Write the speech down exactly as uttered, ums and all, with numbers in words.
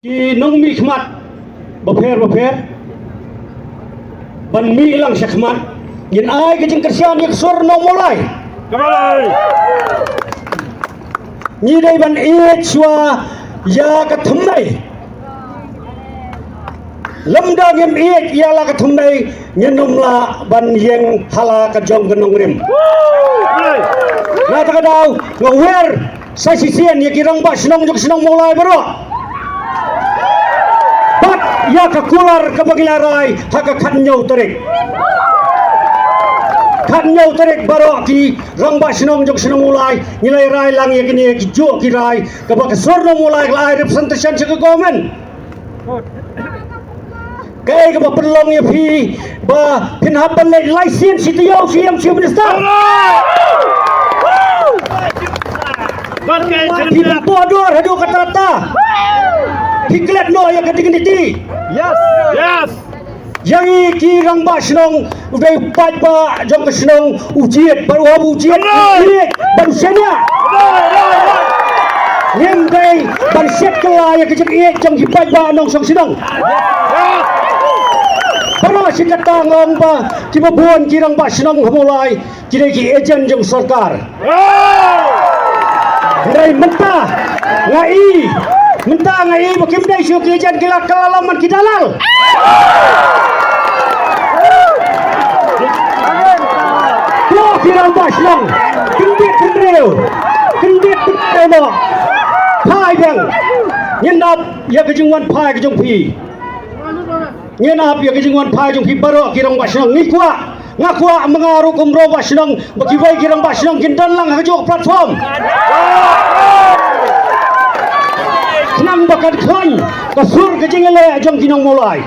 Ki nongmihkhmat bapher bapher ban mih lang shakhmat, ngin ai ka jingkyrshan ïa ka sur nong Mawlai. Ngi dei ban ïeit shuwa ïa ka thymmai. Lymda ngim ïeit ïa la ka thymmai, ngin ym lah ban ïeng ha la ka jong ka nongrim. Na kata ka daw nga wer sa shisien ïa ki rangbah shnong jong shnong Mawlai baroh bad ïa ka kular kaba ngi la rai ha ka khathynñiew tarik. Khathynñiew tarik baroh ki rangbah shnong jong shnong Mawlai ngi la rai lang ïa kine ki juh ki rai kaba ka sur nong Mawlai ka la ai representation sha ka government. Kaei kaba pynlong ïa phi ba phin hap ban leit lai sien shi taïew shi ïam shi minister? Phi pynpoh dur haduh katta katta. Phi klet noh ïa ka dignity. Yes. Ïa ngi ki rangbah shnong, u dei u paidbah jong ka shnong u jied bad u hap u jied, u jied bad u shaniah. Ngim dei ban shet kylla ïa ka jingïeit jong ki paidbah nongshong shnong. Baroh shi katta nga ong ba kiba bun ki rangbah shnong ha Mawlai ki dei ki agent jong sorkar. Hynrei mynta nga i, mynta nga i ba kim dei shuh ki agent, ki la kylla man ki dalal. Ko ki rangbah shnong, kyndit hynriew, kyndit hynriew noh. Phai biang. Ngin ap ïa ka jingwan phai ka jong phi. Ngin ap ïa ka jingwan phai jong phi baroh ki rangbah shnong. Ngi kwah, nga kwah ma nga ruh kum rangbah shnong ba kiwei ki rangbah shnong kin don lang ha kajuh ka platform. Khnang ba kan khlaiñ ka sur ka jingïaleh jong ki nong Mawlai.